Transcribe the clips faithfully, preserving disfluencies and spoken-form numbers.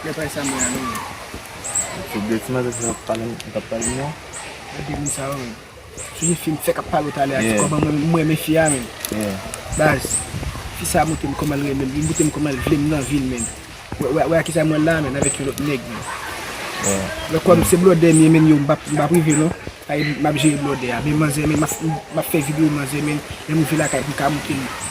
Lè pale sa mwen la non. Se de ti manzè sa w ap pale, w ap pale non. Gade moun sa yo menm. Sonje fi m fèk ap pale w talè a, ti kòman mwen, mwen renmen fi a menm. Baz, fi sa montre m kòman l renmen m, li montre m kòman l vle m nan vi l menm. Wè, wè, wè a kisa mwen la menm, avèk yon lòt nèg menm. Lè kòm se blòdè m ye menm yo, m p ap, m p ap rive non. Ay, m ap jere blòdè a. Men manzè, men m ap, m ap fè videyo manzè, men lè m rive lakay pou m ka montre nou.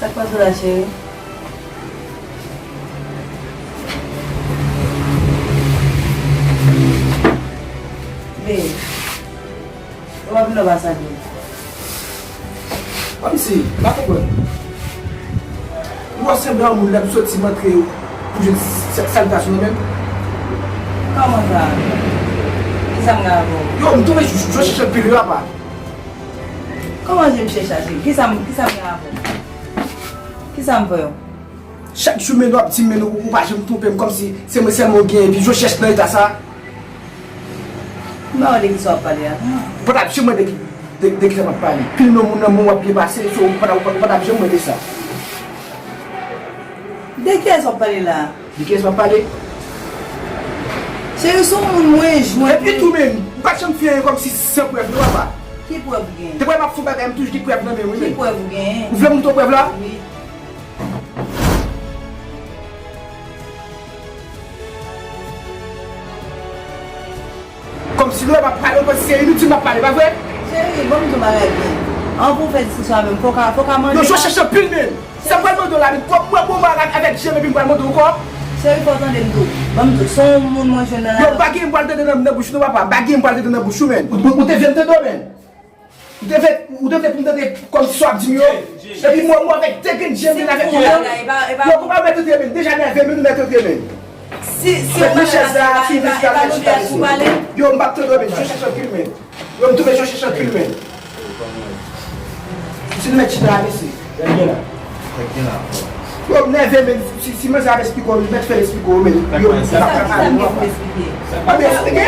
Sa k pase w la, cheri? Babe, ou pa vin nan pa sa vre. Kòmsi, m pa konprann. Ou wè semblè yon moun lè m soti m antre pou jwenn sa, salitasyon nan men m. Kòman sa? Kisa m gen avè w? Yo, m twouve Jochèch anpil wi papa. Kòman je m chèche a cheri? Kisa m, kisa m gen avè w? Kisa m fè w? Chak jou men w ap di m men ou, ou pa janm twonpe m kòmsi se mwen sèlman w genyen epi Jochèch nan eta sa. M pa wè de kisa w ap pale a. Ou pa t ap janm wè de ki, de, de kisa m ap pale. Pil non moun nan men w ap byen pase, so ou pa t ap, ou pa t ap janm wè de sa. De kiyès w ap pale la a? De kiyès w ap pale? Cheri, se yon moun mwen jwenn. Epi tou menm, ou pa t janm fè anyen kòmsi san prèv non papa. Ki prèv ou genyen? Depi m ap fè yon bagay, m toujou gen prèv nan men m wi menm. Ki prèv ou genyen? Ou vle m montre w prèv la? Wi. Kòmsi lè w ap pale, ou panse se initil m ap pale, pa vre? Cheri, ban m di w bagay byen. Anvan w fè diskisyon avè m, fò w ka, fò w ka mande. Yo, Jochèch anpil menm. Sa m pral mande w la menm, kòb mwen bon bagay avèk Jem epi m pral mande w ankò. Cheri, fò w tande m di w. Ban m di w, se yon moun mwen jwenn nan lari. Yo, m pa gen m pral tande nan, nan bouch nou papa, m pa gen m pral tande nan bouch ou menm. Ou, ou, ou te vle m tande w menm. Ou te vle, ou te vle pou m tande kòmsi sa w ap di m yo. Epi mwen, mwen avèk de grenn je m gen avèk ou yo. Yo, konpa mèt antre men, deja nève men, nou mèt antre men. Si, si w pa nan chèz la, si w vle chita, chita mesye. Yo, m p ap tande w men, Jochèch anpil men. Yo, m twouve Jochèch anpil men. Si nou mèt chita la mesye. Yo, m nève men, si, si manzè ap eksplike w, li mèt fè l eksplike w men. Yo, m p ap ka pale non papa. Mwen eksplike,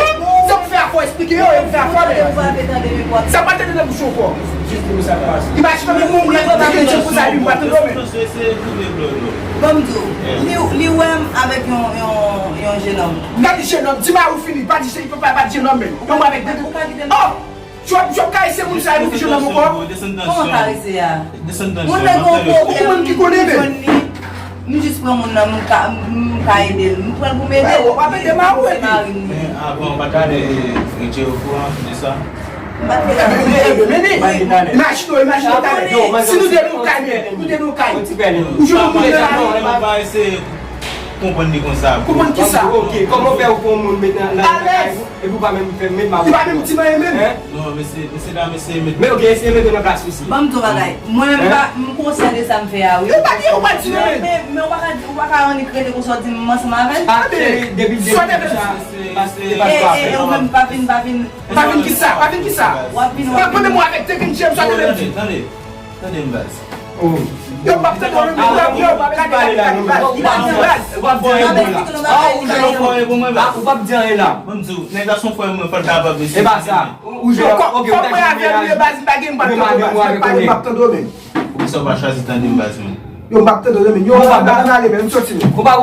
sa m fè a fò eksplike yo, yo m fè a fò men. Sa pa tande nan bouch ou ankò. Imajine w menm moun la ki te gen jan konsa epi m pa tande w men. Ban m di w, li, li wè m avèk yon, yon, yon jenòm. M pa di jenòm, di mari w fini, pa di, pa, pa di jenòm men. Yon mari avèk de, oh! Job, Job karese moun sa, e pou ki jenòm ankò? Kòman karese a? Moun nan gen yon pwoblèm, m jwenn li, m jis pran moun nan, m ka, m ka ede l. M pran l pou m ede l. Ou ap ede mari w epi. Men avan, ou pa t ale retire okouran de sa? M pa t gen. Imajine w, imajine w talè. Si nou de nou kay, nou de nou kay. Ou jwenn yon moun nan lari. Konprann li konsa. Konprann kisa? Ok, kòman fè ou pran moun met nan, nan, nan kay ou, epi ou pa menm fè, menm pa. Li pa menm di m anyen menm. Non, mesye, mesye dam, mesye met. Men ok, eseye mete nan plas misye. Ban m di w bagay. Mwen menm pa, m konsyan de sa m fè a wi. Yo pa gen, yo pa di non men. Men, men ou pa ka, ou pa ka annik rete konsa w di m ansanm avè l. Ah, cheri, depi, depi sa, se, se pa sa. E, e, e ou menm pa vin, pa vin. Pa vin kisa, pa vin kisa. W ap vin, w ap vin. Pandan mwen avèk te vin, James, sa te vin. Tande, tande, tande m baz. Yo, m ap tande w, yo, m ap lage, lage, lage, lage. Ou p ap di anyen la. Ou p ap di anyen la. Ou p ap di anyen la. Mwen m di w, nèg la se yon frè mwen, fò l kapab mesye. E pa sa. Ou jwe, ok, ou ta jwe avè m, baz, m pa gen, m pa tande w, baz. M pa gen, m ap tande w, men. Poukisa w pa chwazi tande m, baz, mwen? Yo, m p ap tande w, men. Yo, m pa, m ale, men, m soti, men. Ou pa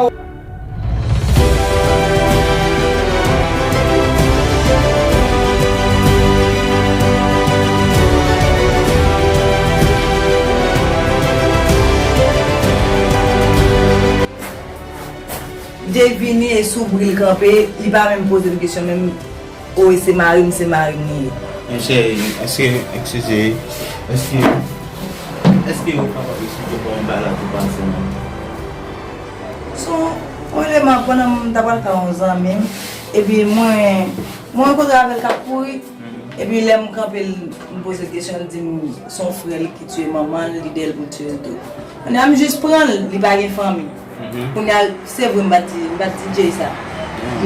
Jay vini e sou bri l kanpe, li pa menm poze m kesyon, menm, o, e se mari m, se mari m li ye. Men cheri, èske, eskize, èske, èske ou kapab eksplike mwen yon bagay la tou pase, non? Son, yon eleman, pandan m ta pral ka yon zanmi m, epi mwen, mwen rankontre avè l k ap kouri, epi lè m kanpe l, m poze l kesyon, l di m se yon frè l ki tiye manman l, li dèyè l pou l tiye l tou. Kounye a m jis pran l, li pa gen fanmi. Kounye a, se vre m pa t di, m pa t di Jay sa.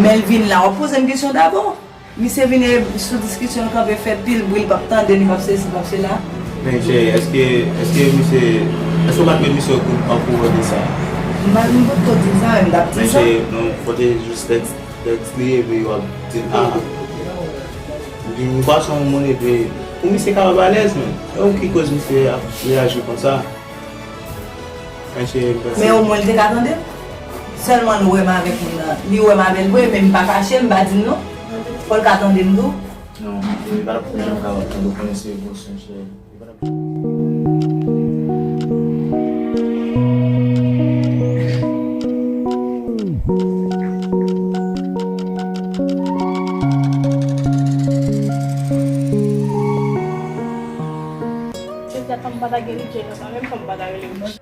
Men l vin la, w ap poze m kesyon dabò. Misye vin e sou diskisyon, l kanpe fè pil bri, l p ap tande, li p ap sesi, p ap sela. Men cheri, èske, èske misye, èske w pa t wè misye okouran de sa? M pa, m potko di l sa, men m t ap di sa. Men cheri, non, fò te jis tèks, tèks li, epi w ap di l, a, m pa se yon moun, epi pou misye kapab alèz, men. E ou ki koz misye ap reyaji konsa? Men omwen li te ka tande m. Sèlman l wè m avèk moun nan. Li wè m avè l vre, men m pa fache, m pa di l non. Fò l ka tande m tou. Non, li pa t ap janm ka tande w, konnen se emosyon, cheri. Li pa t ap Jay, tann m pa ta gen li, Jay, nan sa menm, tann m pa ta rele w.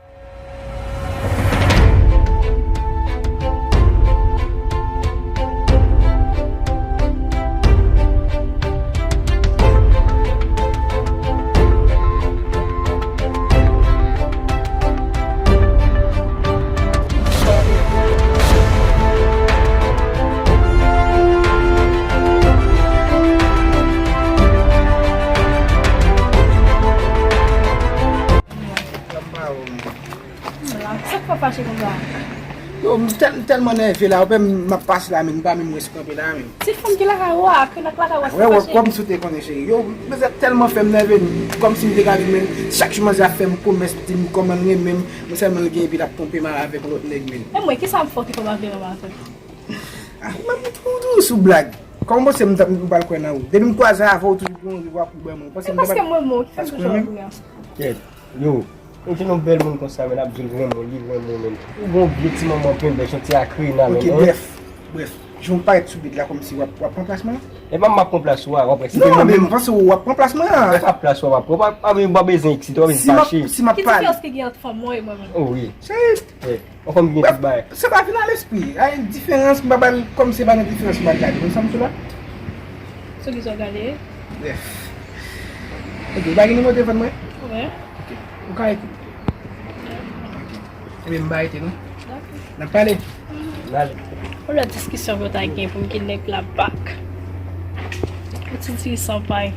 Sa k fè w fache konsa? Yo, m tèl-, m tèlman nève la, ou wè m ap pase la, men m pa menm resi kanpe la, men. Se fanm ki lakay ou a, ke nan lakay ou a, sa fache. Wè, wè, kòm si w te konnen, cheri. Yo, manzè tèlman fè m nève, kòmsi m te ka di, men, chak jou manzè ap fè m pwomès, di m kòman l renmen m, men sèlman l gen epi l ap twonpe m avèk yon lòt nèg, men. E mwen, kisa m fè w ki fè w pa vle renmen avè m? Ah, ou menm, ou toujou sou blag. Kòman w panse m t ap, m pral kwè nan ou? Depi m kwaze avè w, ou toujou gen yon revwa pou ban mwen. Ou panse m t ap... E paske m renmen w, ki fè m toujou ap renmen w. Kèt. Yo, ou jwenn yon bèl moun konsa, men, l ap di l renmen w, li renmen w, men. Ou gon vye ti manman penbèch, yon ti akrena, men. Ok, brèf, brèf. Jan w parèt sou bit la, kòmsi w ap, w ap pran plas mwen? E pa m ap pran plas ou a, w ap wè si... Non, men m panse w ap pran plas mwen a. E pa plas ou a w ap pran, w pa, w pa bezwen eksite, w pa bezwen fache. Si m ap, si m ap pale. Ki diferans ki gen ant fanm mwen e mwen menm? Oh, wi. Cheri. Yon fanm ki gen tout bagay. Sa pa vin a lespri. Ay, diferans, m pa ba l, kòm se pa nan diferans m al gade. Konn sa m sou la? Sou ki sa w gade? Brèf. Ok, ou pa gen nimewo telefòn mwen? Wi. Ok. Ou ka ekri. Ok. Ebyen, m pa rete, non? Dakò. N ap pale. N ale. Yon lòt diskisyon pou ta gen pou m kite nèg la back. Yon ti diri san pay.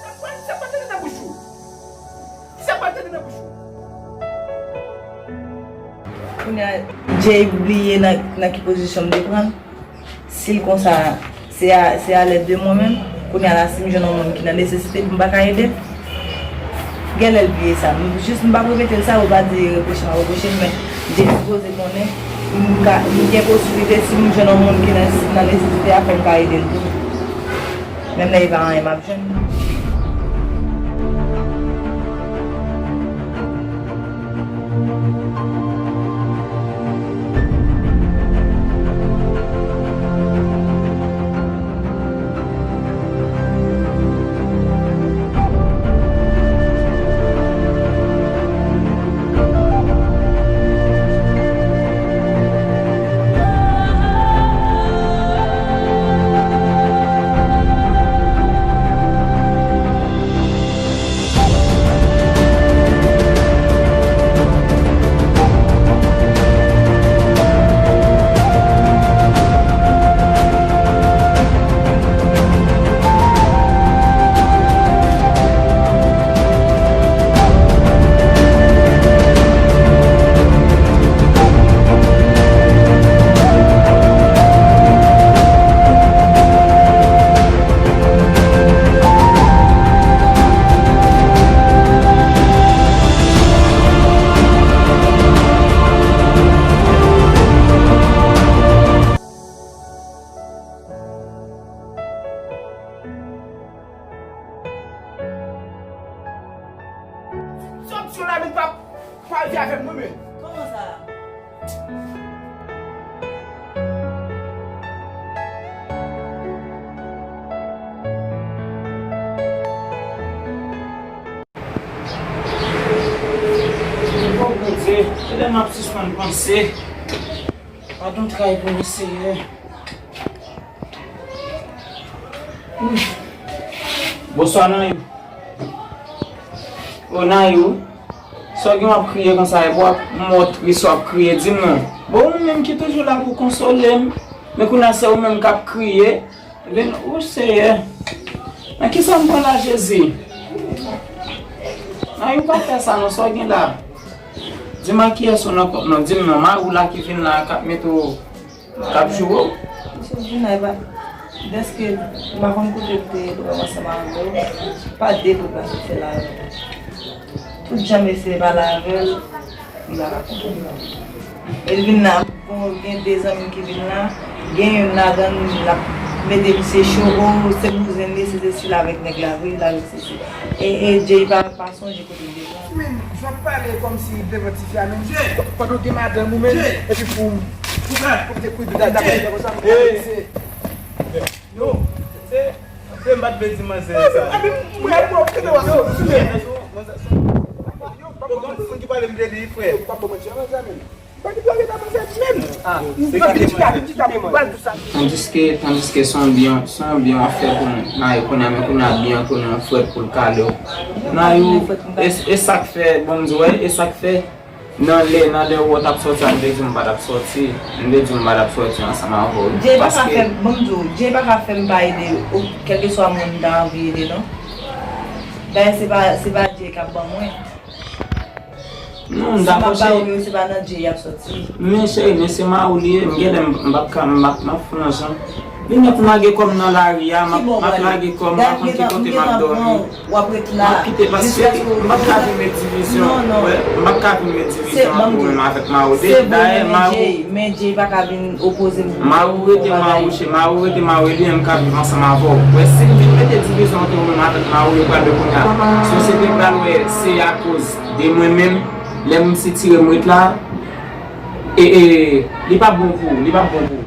Sa pral, sa pral tande nan bouch ou. Sa pral tande nan bouch ou. Kounye a, Jay bliye nan, nan ki pozisyon m te pran l. Si l konsa, se a, se a lèd de mwen menm. Kounye a la, si m jwenn yon moun ki nan nesesite, pou m pa ka ede l, genlè l bliye sa. M, jis m p ap repete l sa, pou pa di repwoche m ap repwoche l, men Jay sipoze konnen, m ka, m gen posiblite, si m jwenn yon moun ki nan, nan nesesite a, fò m ka ede l tou. Menm lè e pa anyen m ap jwenn. Mwen la menm pa, pa viv avè m non men. Kòman sa? O Bondye, kilè m ap sispann panse? Padon tray pou mwen, Seyè. Bonswa, Nayou. O, Nayou. Sa w gen w ap kriye konsa, epi w ap mò tris, w ap kriye, di m non. Bon, ou menm ki toujou la pou konsole m. Men kounye a se ou menm k ap kriye. Vin, o Seyè. Nan kisa m pran la, Jezi? Nayou, pa fè sa non, sa w gen la? Di m a kiyès ou nan kont non, di m non, mari w la ki vin la, k ap mete w, k ap joure w. Misye vin la, e pa, dèske m pa konn kote l te ye pou m ansanm avè w, pa de kote l pase fè la avè w. Tout jan m eseye pale avè l, li pa ka konprann. E l vin la, bon, gen de zanmi m ki vin la, gen youn ladan l, l ap mete misye cho, o, se bouzen li, se sesi l avèk nèg la vre, l avèk sesi. E, e Jay pa, pa sonje kote l deja. Men, jan w pale kòmsi devan tifi a menm. Jay! Pandan w gen madanm ou menm, epi pou, pou, pou te kwi dada konsa, pou se. Yo, se, se m pa t vle di manzè sa. Epi, mwen, mwen, mwen, mwen, Tandiske, tandiske se yon byen, se yon byen w ap fè pou mwen. Nayou kounye a, men kounye a byen an tounen yon frèt pou l kale w. Nayou, e, e sa k fè, bon, m di w, e sa k fè, nan lè, nan lè w t ap sòti a, m te di w m pa t ap sòti. M te di w m pa t ap sòti ansanm avè w. Jay pa ka fè m, bon, m di w, Jay pa ka fè m pa ede, kèlkeswa moun m ta anvi ede, non. Dayè, se pa, se pa Jay k ap ban mwen. Non, m dakò, cheri. Si m ap ba ou yo, se pa nan Jay y ap sòti. Men, cheri, men se mari w li ye. M genlè m, m p ap ka, m ap, m ap fè yon jan. Li mèt lage kò m nan lari a, m ap, m ap lage kò m, m pa konn ki kote m ap dòmi. W ap ret la. M ap kite paske m p ap ka vin met divizyon. Wè, m p ap ka vin met divizyon ant ou menm avèk mari w. Dayè, mari w Men Jay pa ka vin opoze m. Mari w rete mari w, cheri, mari w rete mari w, e li menm k ap viv ansanm avè w. Wè, si l vin mete divizyon ant ou menm avèk mari w, yo pral wè kounye a. Si w se te pral wè, se akoz de mwen menm, lè m sitire m ret la, e, e, li p ap bon pou ou, li p ap bon pou ou.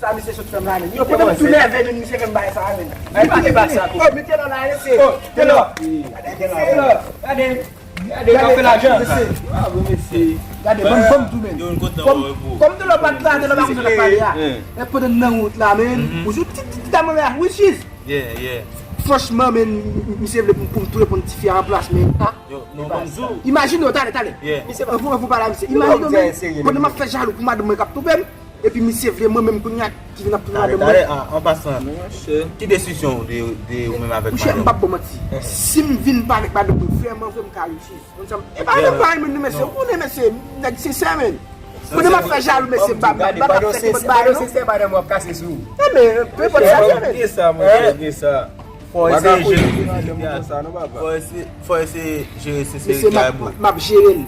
Sa misye sot fè m la, men. Yo, pandan m tou nève, men misye fè m bagay sa a, men. Ay, pa gen bagay sa, oh, men Telò la, mesye. Oh, Telò. Gade, gade, gade, gade, gade, gade, gade, ban m, ban m tou, men. Kòm, kòm Telò pa t la, Telò pa konn sa l ap pale a. Men pandan m nan wout la, men, ou sou ti, ti, ti, ti, ti, Yeah, yeah. Franchman, men, misye vle pou, pou m tou reponn tifi a an plas, men, ah. Yo, non, ban m di w. Imajine w, talè, talè. Yeah. Anvan, anvan w pale a misye. Imajine w, men, pandan m ap fè jalou pou madanm mwen k ap twonpe m, epi misye vle mwen menm kounye a ki vin ap twonpe madanm mwen. Talè, talè, an, an pasan, ki desizyon w de, de ou menm avèk madanm? Monchè, m p ap ba w manti. Si m vin pa avèk madanm mwen, vrèman vre, m ka refizye. Konn sa m, e pa menm pa renmen nou, mesye. Ou konnen, mesye, nèg sensè, men. Pandan m ap fè jalou, mesye, m pa, m pa, m pa t ap aksepte, m pa t ba yo, non. Pandan w sensè, madanm w ap kase sou ou. Enben, peu importe sa, men. Gen sa, monchè, gen sa. Fò eseye jere sensite a. Fò eseye, fò eseye jere sensite a, bro. M ap jere l.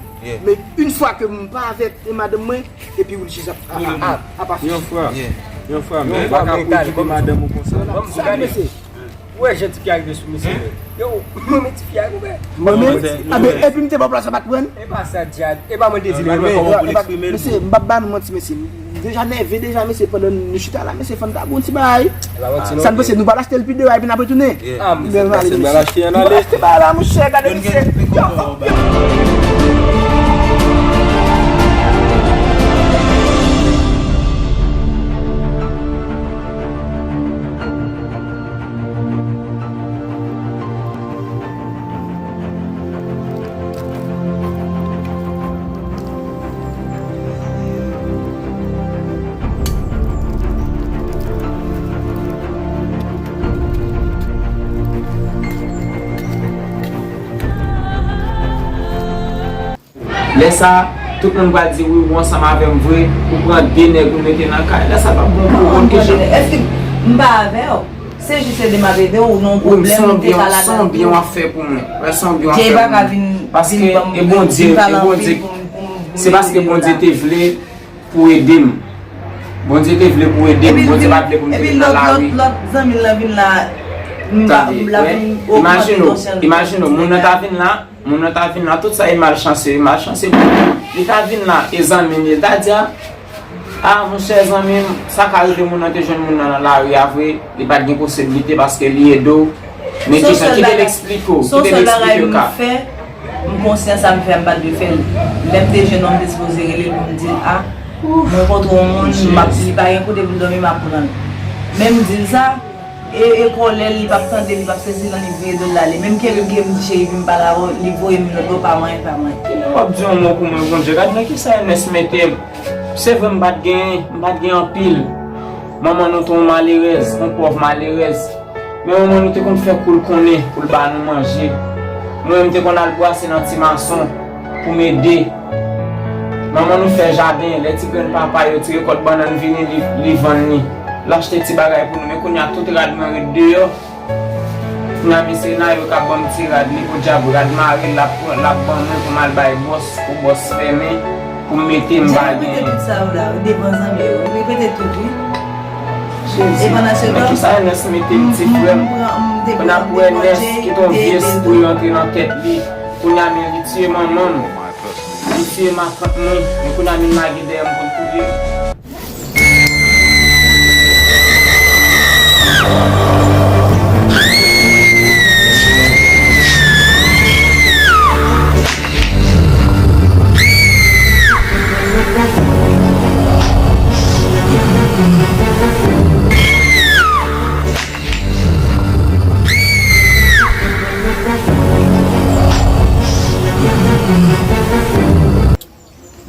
Men yon fwa ke m pa avèk madanm mwen, epi ou jis ap, ap, ap, ap afich. Yon fwa, yon fwa, men ou pa ka pwodui de madanm ou konsa. Sa, mesye. Ou wè jan tifi a rive sou misye, men. Yo, mwen, men tifi a rive. Mwen menm, a, men, epi m te pran plas la, pa t pran. E pa sa, Djad. E pa mwen te di l, men. Mesye, m p ap ba nou manti, mesye. M deja nève deja, mesye, pandan nou chita la, mesye, fò n ta gon ti bagay. Sa n panse, nou pral achte l pi devan, epi n ap retounen. Ah, mesye, nou pral achte, nou pral achte bagay la, monchè, gade misye. Yo, yo. Lè sa, tout moun pral di, "Wi, ou ansanm avè m vre, ou pran de nèg ou mete nan kay." Lè sa, l p ap bon pou ou konn ki jan. Èske m pa avè w? Se jis ede m ap ede w, ou nan yon pwoblèm, m te ka la. Se yon byen w ap fè pou mwen. Wè, se yon byen w ap fè pou mwen. Paske e Bondye, e Bondye, se paske Bondye te vle pou ede m. Bondye te vle pou ede m, Bondye pa t vle pou m te vin nan lari. Epi lòt, lòt, lòt zanmi l lan vin la, m pa, m la vin ogmante tansyon l. Imajine w, imajine w, moun nan ta vin la, moun nan ta vin la, tout sa e malchanse, e malchanse pou li. Li ta vin la, e zanmi m li, li ta di, a, a, monchè, zanmi m, sa ka rive moun nan te jwenn moun nan nan lari a vre, li pa t gen posiblite paske li ede w. Men kite l eksplike w, kite l eksplike w ka. M konsyan sa m fè a, m pa t dwe fè l. Lè m te jwenn ou, m te sipoze rele l pou m di l, a, m rankontre yon moun, m ap, li pa gen kote pou l dòmi, m ap pran l. Men m di l sa, e, e kòlè l, li p ap tande, li p ap sezi l, li voye do l ale. Menm ke m, ke m di, "Cheri, vin m pale avè w," li voye m lòtbò, pa mwayen, pa mwayen. Kile w ap di yon mo pou mwen, Bondye? Gad nan kisa Ernest mete m. Se vre, m pa t gen, m pa t gen anpil. Manman nou te yon malerèz, yon pòv malerèz. Men manman nou te konn fè kou l konnen pou l ba nou manje. Mwen menm, m te konn al brase nan Ti Mason pou m ede. Manman nou fè jaden, lè ti grenn papa yo, ti rekòt bannann vini, li, li vann li. L achte ti bagay pou nou, men kounye a tout rad mwen ret deyò. Kounye a, mesye Nayo k ap ban m ti rad li, podyab, rad mare l ap pran, l ap ban mwen pou m al bay bòs, pou bòs fèmen. Pou m mete m pa gen. Jan repete tout sa yo la, devan zanmi yo. Repete tout, wi. Jezi, men kisa Ernest mete m, ti frè m? Kounye a pou Ernest kite yon vye espri rantre nan tèt li. Kounye a men li tiye manman m. Li tiye matant mwen. Men kounye a men l lage dèyè m pou l touye m.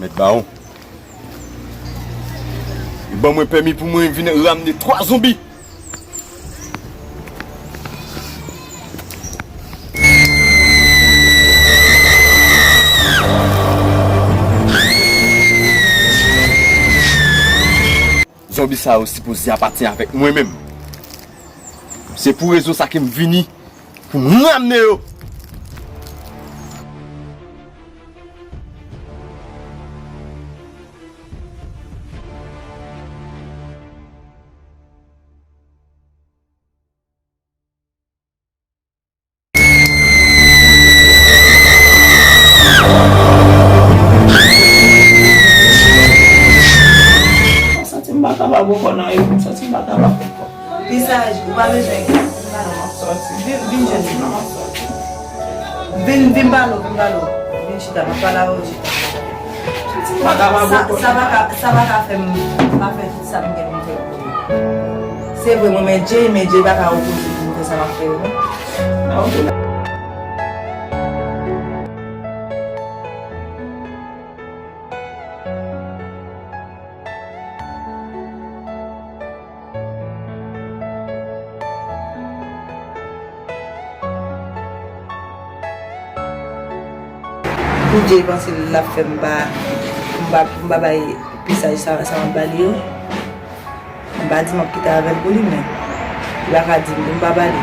Mèt Bawon, ban mwen pèmi pou mwen vin ramne twa zonbi. Zonbi sa yo sipoze apatyen avèk mwen menm. Se pou rezon sa ke m vini pou m ramne yo. M santi m pa kapab ankò nan yo, m santi m pa kapab ankò. Pisaj, ou pa bezwen. Vin, vin jwenn. Vin, vin pale, vin pale. Vin chita, m ap pale avè w chita. Sa, sa pa ka, sa pa ka fè m pa fè tout sa m gen pou m fè pou ou. Se vre, mwen men Jay, men Jay pa ka opoze pou m fè sa m ap fè yo, non. Pou Jay panse l ap fè m pa, m pa, m pa bay pisaj sa, sa m ap ba li yo. M pa di m ap kite avè l pou li, men li pa ka di m pou m pa ba li.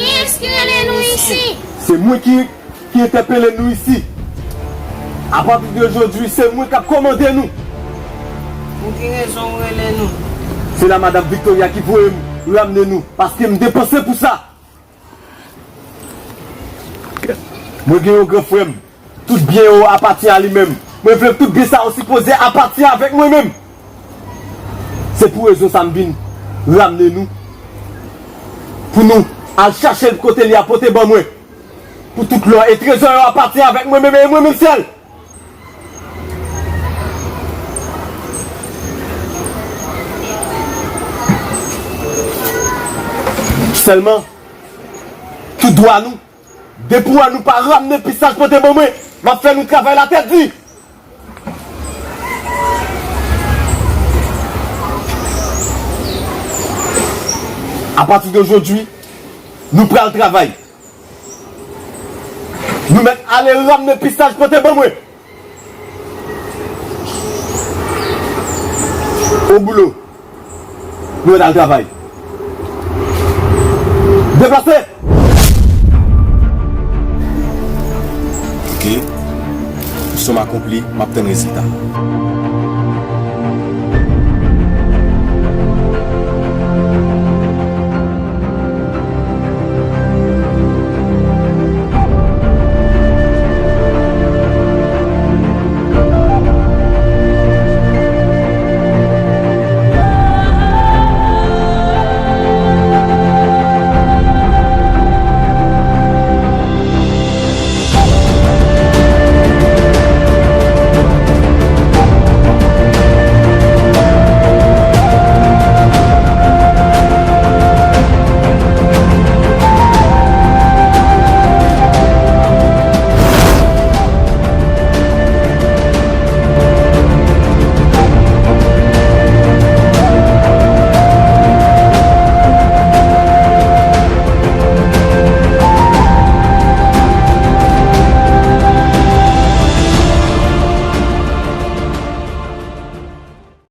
Kiyès ki rele nou isi? Se mwen ki, ki entèpele nou isi. Apati de jodi, se mwen k ap kòmande nou. Pou ki rezon ou rele nou? Se la Madanm Victoria ki voye m ramne nou, paske m depanse pou sa. Mwen gen yon gran frè m. Tout byen yo apatyen a li menm. Mwen vle tout byen sa yo sipoze apatyen avèk mwen menm. Se pou rezon sa m vin ramne nou. Pou nou al chache l kote li a pote ban mwen. Pou tout lò e trezò yo apatyen avèk mwen menm e mwen menm sèl. Sèlman, tout dwa nou, depi w wè nou pa ramne pisaj pote ban mwen, m ap fè nou travay latèt di. Apati de jodi, nou pral travay. Nou mèt ale ramne pistaj pote ban mwen. Au boulot. Nou mèt al travay. Deplase! Ok. Misyon m akonpli, m ap tann rezilta.